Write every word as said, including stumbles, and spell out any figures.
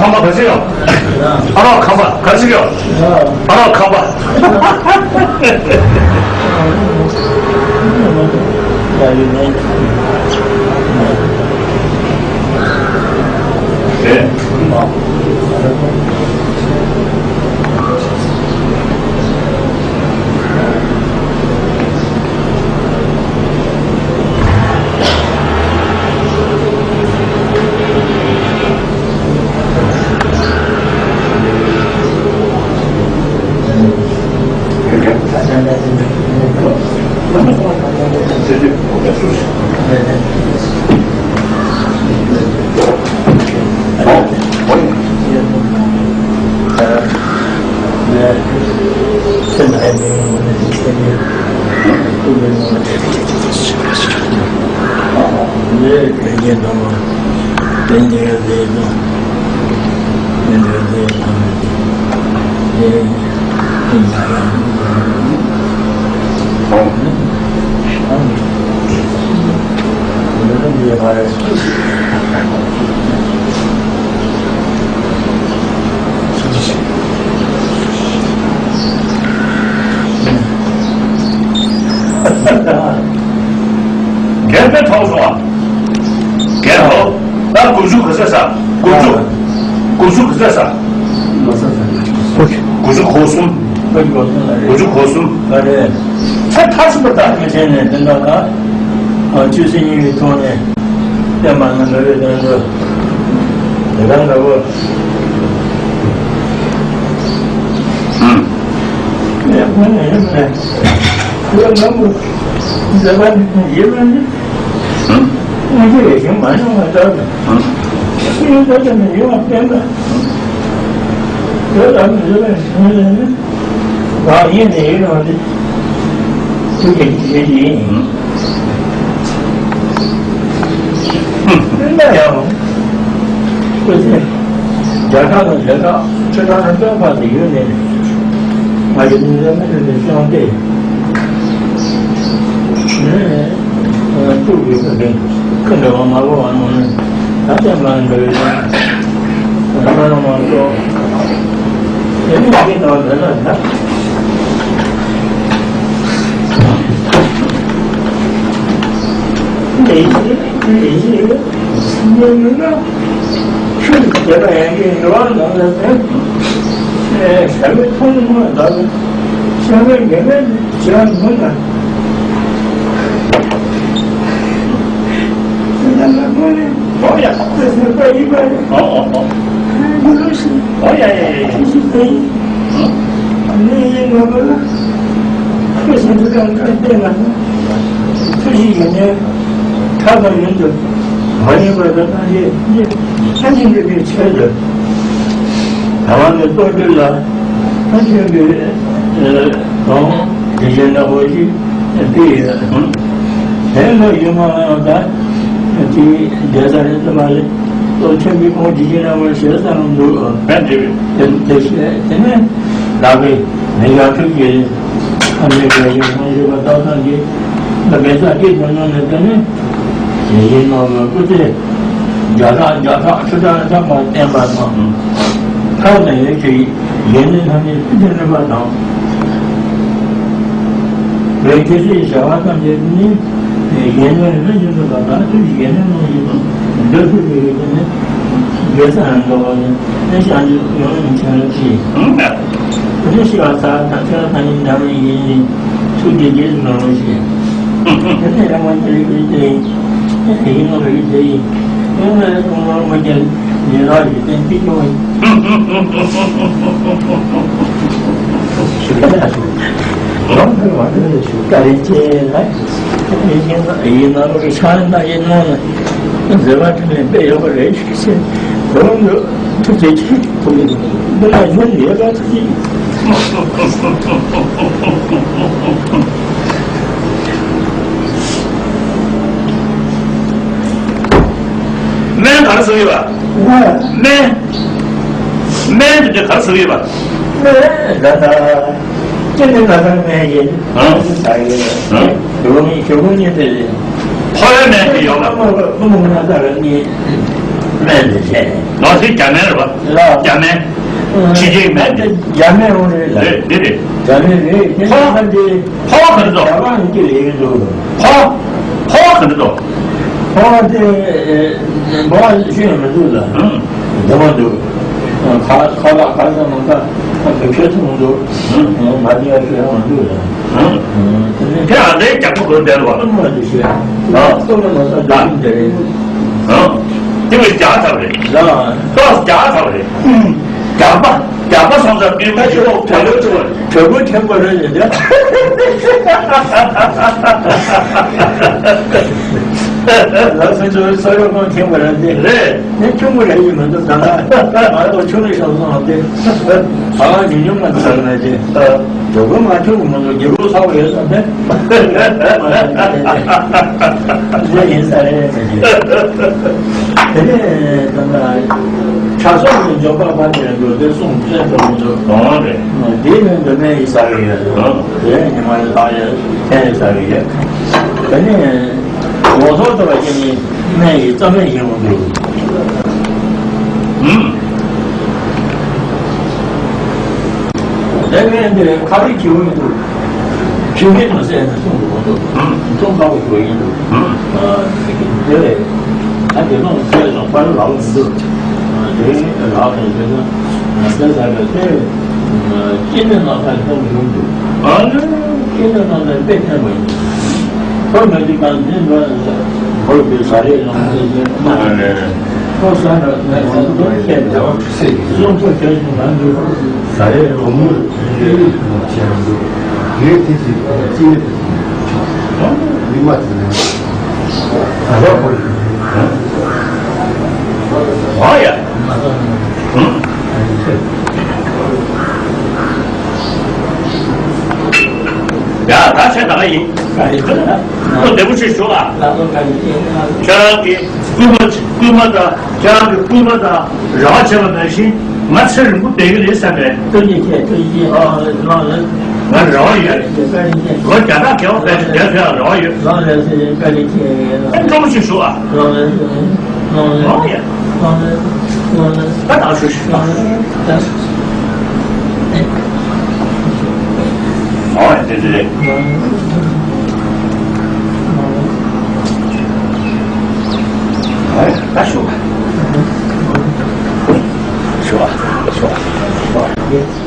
ཁམས་པ་ག་ཚོད་ཡོད། ཨ་རོགས་ཁམས་པ་ག་ཚོད་ཡོད། ཨ་རོགས་ཁམས་པ། རྒན་པའི་ཐོག་སོང་ཨ། རྒན་ཧོ། ད་དགུ་བཅུ་གོ་ས་ས། དགུ་བཅུ། དགུ་བཅུ་གོ་ས་ས། དགུ་བཅུ་གོ་གསུམ། དགུ་བཅུ་གོ་གསུམ། ད་རེད། ཚེ་ཐར་སོང་བ་ད་ངས་བྱས་ནས་དེ་འདྲ་ལ། ཨ་ཆོས་སྲིད་གཉིས་ཀྱི་ཐོག་ནས་བསྟན་པ་ནང་འགྲོ་བའི་དོན་དུ་དེ་ག་འདྲ་བོ། ཨུམ། ཡང་མ་ནས་ཡང་མ་ནས་ཁོ་ལ་མོ་མཛད་པ་ནི་ཡིན་པ་ནི། ཨུམ། སྔོན་ཆད་ཡོད་བཞིན་མ་ཡོང་བ་ལྟར། ཨུམ། ཤེས་ཡོན་ལྟར་དུ་ནི་ཡོང་བསྟན་པ། ཡོད་ལ་མི་ཡོད་པའི་ངོས་ནས་ནི། བག་ཡེ་ནས་ཡོད་རུང་དེ། ཐུགས་ཀྱི་བྱེད་ཀྱི་ཡིན། སྤུན་ཟླ་ཡང་། སྐུ་ཚེ། རྒྱ་གར་དང་རྒྱ་གར་ཁྲི་ཁ་རང་ཙམ་བར་དུ་ཡོད་ནས། ང་ཡི་ནུས་པ་མི་ལུས་ནས་བྱུང་སྟེ། ནས། ཐུགས་ཀྱི་ཁུ་འདྲ་བ་མ་གོ་བ་ནང་ནས། ད་ལྟ་མ་འདྲ་བའི། ང་རང་མ་གཏོགས། དེ་ནི་ཡིན་ནོ་འདི་ལ་ད། འདི་ཡིན་འདི་ཡིན་འདི་ཡིན་ན། ཆོས་ཀྱི་རྒྱལ་པོ་ཡན་གྱི་འགྲོ་བ་རྣམས་ལ་ཕན། ཨེ་བྱ་བའི་མཐོང་སྣང་དག་བྱ་བའི་འགན་ལེན་བྱེད་པ་མིན་ལ། ཨོ་ཡ། ཨོ་ཨོ་ཨོ། ཨོ་ཡ་ཡ་ཡ་ཡ། ཐུགས་རྗེ་ཆེ། ཐུགས་རྗེ་ཆེ། ཐག་དང་ཡུན་དུ་མ་ཉམས་པར་དང་ཐམས་ཅད་ཐམས་ཅད་འགྲུབ་པའི་ཆེད་དུ། ད་བར་ནས་རྟོགས་གྲོལ་ལ་ཐམས་ཅད་ཀྱི་དང་དེ་བཞིན་ནག་པོ་ཞིག་དེ་ཡིན། དེ་ལ་ཡུལ་མ་ཡང་དག་དེའི་རྒྱལ་ས་རེད་དུ་མ་རེད། ལྟོ་ཆེན་པོའི་ཁོང་ཇི་བཞིན་ནག་པོ་ཞེས་བསམ་འདུག་བས་འདྲི་བས། དེ་ནས་བདག་གིས་མི་ཡར་ཐུག་གི། ཨ་མའི་སྐད་ཡིག་སྔོན་བྱོན་པ་ཏག་ཏག་གིས་ལ་མེ་ས་སྐྱིད་དོན་སྣང་ནས་བལྟས་ནས། དེ་བཞིན་ནོར་བུའི་སྐུ་ཚེ་བརྒྱ་ཕྲག་བརྒྱ་ཕྲག་ཁྲི་ཕྲག་ཕྲག་མ་བརྟན་པ་དང་། ཐོག་ནས་ཡོད་ཀྱི་ཡོན་ཏན་ཐམས་ཅད་ཕུན་སུམ་ཚོགས་པ་དང་། བོད་ཁྱེད་ཚོའི་བྱ་བ་ཐམས་ཅད་ནི་ཡོན་ཏན་ཕུན་སུམ་ཚོགས་པ་དང་ཐུགས་ཀྱི་ཡོན་ཏན་རྣམས་ཀྱི་འདོད་ཚུལ་དུ་ཡོད་ཀྱི་ནི་དགེ་རྩ་ཡང་འདོད་པ་ནི་ནི་བྱང་ཆུབ་ཡོངས་སུ་ཆེན་པོ་ཆེ། དེ་ནི་ཤི་བ་ས་དང་ཆ་དང་ཉིན་འདྲ་བ་ཡིན། ཐུགས་རྗེ་རྗེས་སུ་འགྲོ་ཞེས། དེ་ནས་རང་དབང་ཅི་རིགས་པའི་དེ་ཡིན། དེ་ཡིན་ནོ་རིགས་དེ་ཡིན། ཡང་ན་ཡང་ཐུགས་ལ་མ་རྒྱལ་ཡིན་ལ་ཡིད་བརྟན་གཅིག་ཀྱང་ཡིན། ལོང་ཕེར་བ་དེ་ལས་ཞུ་བཀའ་དྲིན་ཆེ་ལ། ཡིན་ན་ཡིན་ན་ལོ་གི་ཆ་ན་ཡིན་ནོ་ན་མཛད་པ་དྲིན་ལས་འབད་ཡོད་པ་རེད་ཞུ་ཞེས་དོན་དུ་ཐུགས་རྗེ་ཆེ། འདི་ལ་ཡོན་ཡོད་པ་ཅིག་སྨན་ག་རེ་ཟ་ཡོད་པ། སྨན། སྨན་དེ་འདྲ་ག་རེ་ཟ་ཡོད་པ། སྨན་ད་ལྟ་ཅི་ནས་ན་ད་སྨན་ཡིན། ཨང་། ཟ་ཡོད། ཨང་། འགྲོ་བ་མིའི་ཞོགས་པ་གཉིད་དེ་རེད། ཕོ་བའི་སྨན་དེ་ཡོད་པ། ཨ་མ་ཨ་མ་ང་ད་ལ་གཉིད། སྨན་དེ་བྱས། ང་ཚོའི་རྒྱ་སྨན་རེད་པ། ལགས། རྒྱ་སྨན། ཨ། ཕྱི་རྒྱལ་སྨན་དེ། རྒྱ་སྨན་འོང་རེད་ལ། རེད། འདི་རེད། རྒྱ་སྨན་རེད། དེ་ཕོ་བ། ཕ་འདི། ཕོ་བ་ག་འདྲ་འདུག་རྒྱ་གར་ནས་སྐྱེས་ལེ་ཡིན་འདུག་ཕོ་བ། ཕོ་བ་ག་འདྲ་འདུག་ཕོ་བ་དེ། ཨེ། ཕོ་བ་ཤི་ཡང་མི་འདུག་ལ། ཨང་། བདེ་བ་འདུག་ཁ་ཁ་ལག་ཁ་ས་མ་ཁ་ཁ་བེ་ཁེ་ཐུང་འདུག་ཨང་། མ་བདེ་བ་ཤི་ཡང་མི་འདུག་ལ། ཨང་། དེ་ནས་དེ་ཨ་ལས་རྒྱ་ཁོ་གོན་བསྡད་པ། ཨ་མ་དེ་ཤི་ཡང་། ཨང་། སྟོབས་ལ་མ་ས་འདུག་ཨང་། དེ་རེད། ཨང་། དེ་བས་རྒྱགས་ཐབས་རེད། ལགས། ཏོག་རྒྱགས་ཐབས་རེད། རྒྱགས་པ། རྒྱགས་པ་སོང་ཙང་མི་ཁ་ཆེ་བོ་ག་ལེར་ཆུ་བ་རེད། གྲོད་ཁོག་ཆེན་པོ་རེད་ཟེར་ཏེ། ལགས་སོ། ཚོ་ཚོ་ཡོད་ཁོང་ཆེན་པོ་རེད་དེ། རེད། ངས་ཆུང་པོ་རེད་ཡིན་མི་འདུག་ད་ང་ང་ཚོ་ཆུང་རེད་ཤག་སོང་དེ། ད་ང་ཉུང་ཉུང་ང་ཚར་ན་དེ། ཨ། དོ་དགོང་ང་ཁྱོད་ཀྱི་མ་གཏོགས་རྒྱལ་པོ་ཚ་བོ་ཡོད་ས་མེད། དེ་ཡིན་ས་རེད་མི་ཤེས། དེ་ནས་ད་ལྟ་གྲྭ་ཚང་གི་འབྱོར་པ་པ་དེ་འགྲོ་དེ་གསུང་བཤད་དུ་མི་འདུག་གདོང་རེད། དེ་ནས་འདི་ནས་ཡིན་ས་རེད་ཡོད། དེ་ཉི་མ་ཡི་ལྷག་ཡོད་ཐེན་ཡིན་ས་རེད་ཡོད། དེ་ནས་ལོ་ཐོག་ཏུ་བ་ཅན་ནི་སྨན་ཡི་རྩ་སྨན་ཡིན་འོང་འདུག་ཨུམ། དེ་ནས་འདི་ཁ་རིག་གི་འོང་འདུག་ཆུ་ཤེལ་མ་ཟད་ནས་གསུང་དུ་འོང་འདུག་ཨུམ། གསུང་དཀའ་བོ་ཞུ་ཡིན་འདུག་ཨུམ། དེ་ལས་ད་དེ་ནང་བཤད་ལ་པར་ལག་ལ་འདུག་དེ་ལག་ལ་ཡོད་ན་དེ་ལ་ཡོད་དེ་སྐྱེ་གནས་ནང་ཁ་ལ་ཐོན་ཡོང་འདུག་ཨ་ནི་སྐྱེ་གནས་ནང་ལ་དཔེ་ཐོན་པ་ཡིན། ཁོ་མ་གཅིག་གང་འཛིན་འགྲོ་ཡང་ཟེར། ཁོ་དེ་ས་རེད་ལོང་ཟེར་ཟེར་མ་རེད། ཁོ་ས་ར་ས་ས་འདུག་བཤད་ཀྱང་སོང་ཚོ་བྱ་ཞིང་ང་འདུག་ས་རེད་ལོང་མོ་ལ་ཆེ་རིགས་ཆེ་རུ་འདུག་ངས་དེ་ཅིག་ཅི་ཡོད་མི་མ་དེ་ནས་ད་རོགས་ཁོ་ཡིན། ཨོ་ཡ། ཡ་ད་ཆ་ད་ག་ཡིན། ཁོ་བདེ་པོ་ཞིག་བཞུགས་ཨ། ཁྱེད་རང་གི་སྐུལ་མ་སྐུལ་མ་དང་ཁྱེད་རང་གི་སྐུལ་མ་དང་རེ་བ་བྱས་པ་ནང་བཞིན་ང་ཚེ་རིང་པོ་བསྡད་ཀྱི་རེད་བསམ་པས། ཐུགས་རྗེ་ཆེ། ཐུགས་རྗེ་ཆེ། ཨ་ལགས་ལགས། ང་རེ་བ་ཡོད། བཀའ་དྲིན་ཆེ། ལོ་བརྒྱ་ཕྲག་བརྒལ་བ་བས་ཀྱི་བསྡད་ཐུབ་ཡག་རེ་བ་ཡོད། ལགས་ལགས་སེ། བཀའ་དྲིན་ཆེ། ཨེ་སྤྲོ་པོ་ཞིག་བཞུགས་ཨ། ལགས་ལགས་སེ། ལགས་ལགས། ཨོ་ཡ། ལགས་ལགས། ལགས་ལགས། ད་ད་ཞུ་ཞུ། ལགས་ལགས། ཨོ་ཡ། དེ་དེ་རེད། ཨོ་ཡ། ད་ཞུ། ཞུ་ཨ། ཞུ་ཨ། ཞུ་ཨ།